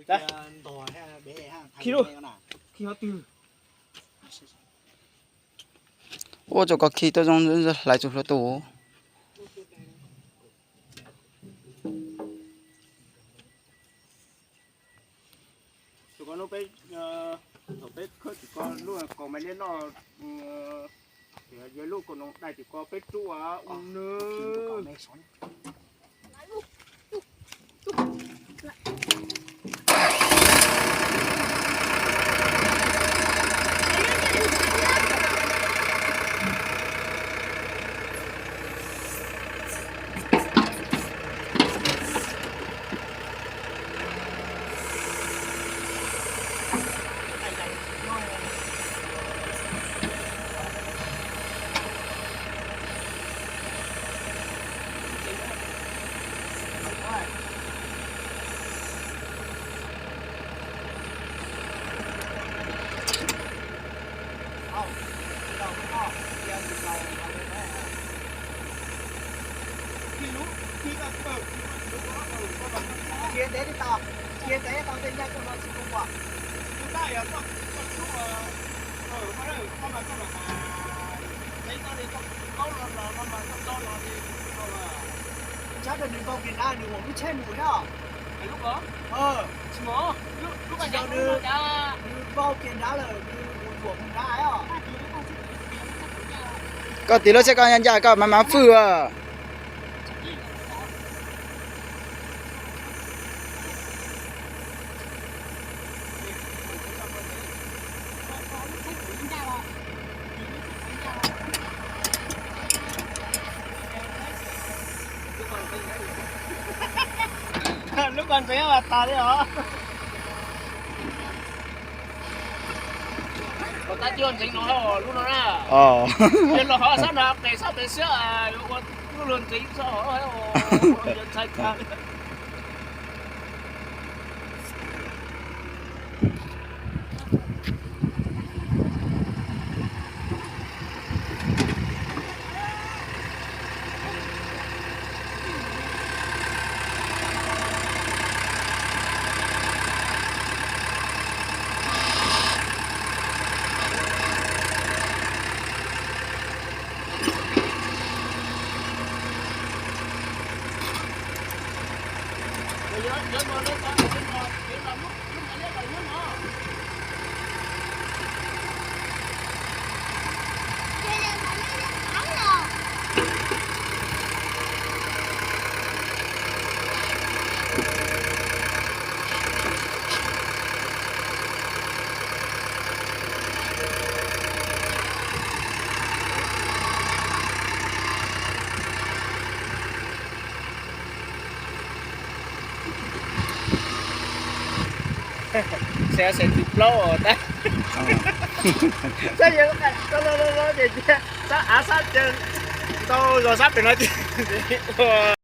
Khi lub, khi hov twg? Ua rau koj khi tau zoo hlais txug hluav taws. Tus ko no peb, thaum peb khawb tim ko lub kaus maiv liab loj, yog lub kaus noog dai tim ko peb rub ua nws. Cia ntev li tau, cia ntev tau tej ncaj koj ho tsis tu ua. Tshab rau nws npau kiag nrad, nws ua lub tsheb mus thiab. Nws npau kiag nrad lawm, nws ua yuam mus nrad os. Koj tiv lub tsheb koj ncaj ncaj koj mam mam fwj. Lub ko ntxeev mas tas li os. Ua tab tis ntxeev no lub no na. Yog los hov sab no pes sab pes siab, ua lub luag ntxeev sab hov, ntxhais tas. Xav xav tus plaub os tab. Saib yog lub qab los los los ces tab av sab ces ntau zog sab pem no ces ua